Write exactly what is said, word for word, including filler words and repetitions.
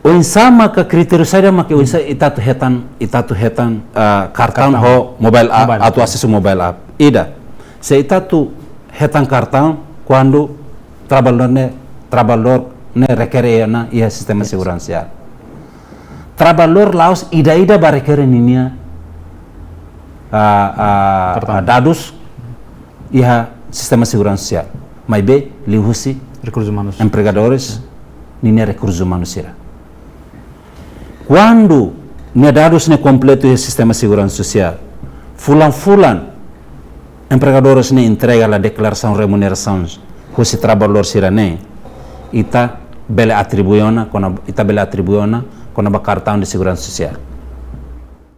Oinsá maka kritériu saida maka oinsá ita atu hetan, ita atu hetan, ah, kartaun ho mobile app, atu asesu mobile app. Ida, se ita atu hetan kartaun kuandu trabalhadór ne'e, trabalhadór ne'e rekere ona iha sistema seguransa sosiál. Trabalhadór la'ós ida-ida ba rekere ninia, ah, ah, dadus iha sistema seguransa sosiál. Maibé liuhusi rekursus umanus, empregadores ninia rekursus umanus sira. Kuandu nia dadus ne'e kompletu iha sistema seguransa sosiál, fulan-fulan empregadores ne'e entrega la deklarasaun remunerasaun husi trabalhadór sira-ne'e, ita bele atribui ona, kona, ita bele atribui ona kona-ba kartaun de seguransa sosiál.